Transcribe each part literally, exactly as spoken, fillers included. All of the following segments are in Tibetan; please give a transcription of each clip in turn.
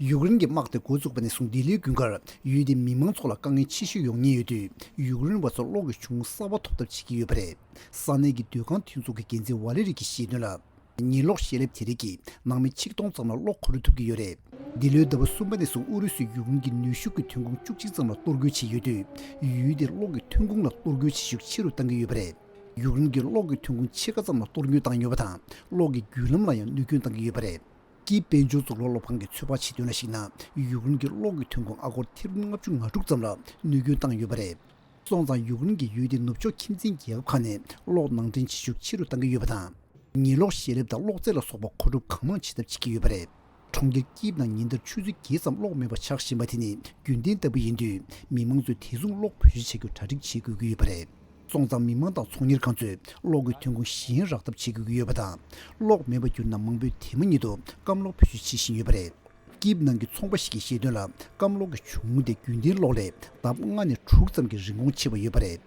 ཡུཀ་རེན་གྱི་དམག་དེ་འགོ་བཙུགས་པ་ནས་བཟུང་ལྡི་ལིའི་དགུན་ཁར་ཡུལ་དེའི་མི་མང་ཚོ་ལ་དཀའ་ངལ་ཆེ་ཤོས་ཡོང་ཉེན་ཡོད་དུས། ཡུཀ་རེན་བ་ཚོར་གློག་གི་གྱོང་གསར་པ་ཐོབ་ཐབས་བྱེད་ཀྱི་ཡོད་པ་རེད། ས་གནས་ཀྱི་སྡོད་ཁང་མཐུན་ཚོགས་ཀྱི་འགན་འཛིན་ཝ་ལེ་རི་གྱིས་བཤད་དོན་ལ། ཉེན་གློག་ཞལ་འདེབས་དེ་རིགས་ཀྱིས་ནང་མི་ཆིག་སྟོང་ཙམ་ལ་གློག་མཁོ་སྤྲོད་ཐུབ་ཀྱི་ཡོད་རེད། འདི་ལོའི་ཟླ་བ་གསུམ་པ་ནས་བཟུང་ཨུ་རུ་སུས་ཡུཀ་རེན་གྱི་ནུས་ཤུགས་ཀྱི་ཐོན་ཁུངས་བཅུ་གཅིག་ཙམ་ལ་གཏོར་རྒོལ་བྱས་ཡོད་དུས། ཡུལ་དེར་གློག་གི་ཐོན་ཁུངས་ལ་གཏོར་རྒོལ་བྱེད་ཤུགས་ཆེ་རུ་བཏང་གི་ཡོད་པ་རེད། ཡུཀ་རེན་གྱིས་གློག་གི་ཐོན་ཁུངས་ཕྱེད་ཀ་ཙམ་ལ་གཏོར་སྐྱོན་བཏང་ཡོད་པ་དང་། གློག་གི་བརྒྱུད་ལམ་ལ་ཡང་གནོད་སྐྱོན་བཏང་གི་ཡོད་པ་རེད། ཀིབ་དཔལ་འབྱོར་གཙུག་ལག་སློབ་ཁང་གི་ཚོད་དཔག་བྱེད་དོན་ལ་གཞིགས་ན། ཡུཀ་རེན་གྱི་གློག་གི་ཐོན་ཁུངས་ཨ་སྒོར་ཐེར་འབུམ་ལྔ་བཅུ་ང་དྲུག་ཙམ་ལ་གནོད་སྐྱོན་བཏང་ཡོད་པ་རེད། སོང་ཙང་ཡུཀ་རེན་གྱིས་ཡུལ་དེའི་ནུབ་ཕྱོགས་ཁྱིམ་མཚེས་རྒྱལ་ཁབ་ཁག་ནས་གློག་ནང་འདྲེན་བྱེད་ཤུགས་ཆེ་རུ་བཏང་གི་ཡོད་པ་དང་། ཉེན་གློག་ཞལ་འདེབས་དང་གློག་རྫས་ལ་སོགས་པ་མཁོ་སྒྲུབ་གང་མང་བྱེད་ཐབས་བྱེད་ཀྱི་ཡོད་པ་རེད། གྲོང་ཁྱེར་ཀིབ་ནང་ཉིན་ལྟར་ཆུ་ཚོད་བརྒྱད་ཙམ་གློག་མེད་པ་ཆགས་བཞིན་པ་དེ་ནི་རྒྱུན་ལྡན་ལྟ་བུ་ཡིན་དུས། མི་མང་ཚོས་དེ་མཚུངས་གློག་བེད་སྤྱོད་བྱ་རྒྱུར་གྲ་སྒྲིག་བྱེད་དགོས་ཀྱི་ཡོད་པ་རེད། སོང་ཙང་མི་མང་དང་ཚོང་གཉེར་ཁང་ཚོས་གློག་གི་ཐོན་ཁུངས་གཞན་རག་ཐབས་བྱེད་དགོས་ཀྱི་ཡོད་པ་དང་། གློག་མེད་པར་གྱུར་ན་མང་པོས་དེ་མ་ཉིད་དུ་སྐམ་གློག་བེད་སྤྱོད་བྱེད་བཞིན་ཡོད་པ་རེད། ཀིབ་ནང་གི་ཚོང་པ་ཞིག་གིས་བཤད་དོན་ལ། སྐམ་གློག་གི་གྱོང་དེ་རྒྱུན་ལྡན་གློག་ལས་ལྡབ་ལྔ་ནས་དྲུག་ཙམ་གྱིས་རིན་གོང་ཆེ་བ་ཡོད་པ་རེད།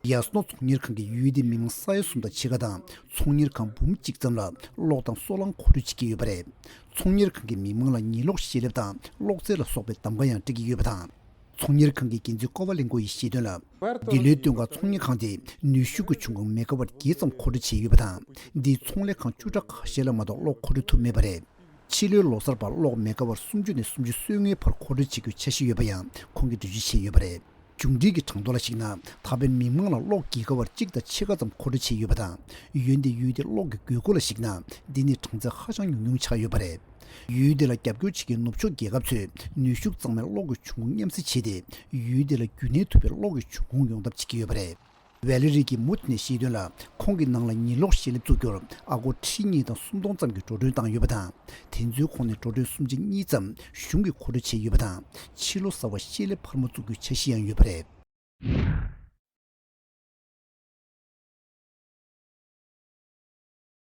ཡ་སྣོ་ཚོང་གཉེར་ཁང་གིས་ཡུལ་དེའི་མི་མང་ས་ཡ་གསུམ་དང་ཕྱེད་ཀ་དང་ཚོང་གཉེར་ཁང་འབུམ་གཅིག་ཙམ་ལ་གློག་དང་སོལ་རླངས་མཁོ་སྤྲོད་བྱེད་ཀྱི་ཡོད་པ་རེད། ཚོང་གཉེར་ཁང་གིས་མི་མང་ལ་ཉེན་གློག་ཞལ་འདེབས་དང་གློག་རྫས་ལ་སོགས་པའི་གདམ་ག་ཡང་སྤྲད་ཀྱི་ཡོད་པ་དང་། ཚོང་གཉེར་ཁང་གི་འགན་འཛིན་ཀོ་ཝ་ལེན་ཀོ་ཡིས་བཤད་དོན་ལ། འདི་ལོའི་སྟོན་ཁར་ཚོང་གཉེར་ཁང་དེས་ནུས་ཤུགས་ཀྱི་འབྱུང་ཁུངས་མེ་ག་ཝཊ་བརྒྱད་ཙམ་མཁོ་སྤྲོད་བྱས་ཡོད་པ་དང་། འདིས་ཚོང་ལས་ཁང་བཅུ་ཕྲག་ཁ་ཤས་ལ་མ་གཏོགས་གློག་མཁོ་སྤྲོད་ཐུབ་མེད་པ་རེད། ཕྱི་ལོའི་ལོ་གསར་བར་གློག་མེ་ག་ཝཊ་སུམ་ཅུ་ནས་སུམ་ཅུ་སོ་ལྔའི་བར་མཁོ་སྤྲོད་བྱེད་རྒྱུའི་འཆར་གཞི་ཡོད་པ་ཡང་ཁོང་གིས་འགྲེལ་བརྗོད་བྱས་ཡོད་པ་རེད། མཇུག་འབྲས་ཀྱི་གྲངས་ཐོ་ལ་གཞིགས་ན། ད་ཕན་མི་མང་ལ་གློག་གི་ག་ཝཊ་གཅིག་དང་ཕྱེད་ཀ་ཙམ་མཁོ་སྤྲོད་བྱས་ཡོད་པ་དང་། འོན་ཏེ་ཡུལ་དེའི་གློག་གི་དགོས་མཁོ་ལ་གཞིགས་ན། འདི་ནི་གྲངས་ཚད་ཧ་ཅང་ཉུང་ཉུང་ཆགས་ཡོད་པ་རེད། ཡུལ་དེ་ལ་རྒྱབ་སྐྱོར་བྱེད་མཁན་ནུབ་ཕྱོགས་རྒྱལ་ཁབ་ཚོས་ནུས་ཤུགས་གཙང་མའི་གློག་གི་འབྱུང་ཁུངས་མཉམ་བསྲེ་བྱས་ཏེ། ཡུལ་དེ་ལ་རྒྱུན་གནས་ཐུབ་པའི་གློག་གི་འབྱུང་ཁུངས་ཡོང་ཐབས་བྱེད་ཀྱི་ཡོད་པ་རེད། ཝེ་ལི་རི་གིས་མུ་མཐུད་ནས་བཤད་དོན་ལ། ཁོང་གི་ནང་ལ་ཉེན་གློག་ཞལ་འདེབས་བཙུགས་རྒྱུར་ཨ་སྒོར་ཁྲི་གཉིས་དང་སུམ་སྟོང་ཙམ་གྱི་འགྲོ་གྲོན་བཏང་ཡོད་པ་དང་། དེ་ཚོའི་ཁོངས་ནས་འགྲོ་གྲོན་སུམ་ཆ་གཉིས་ཙམ་གཞུང་གིས་མཁོ་སྤྲོད་བྱས་ཡོད་པ་དང་། ཕྱི་ལོ་གསར་བར་ཤེལ་ལེབ་འཕར་མ་བཙུགས་རྒྱུའི་འཆར་གཞི་ཡང་ཡོད་པ་རེད།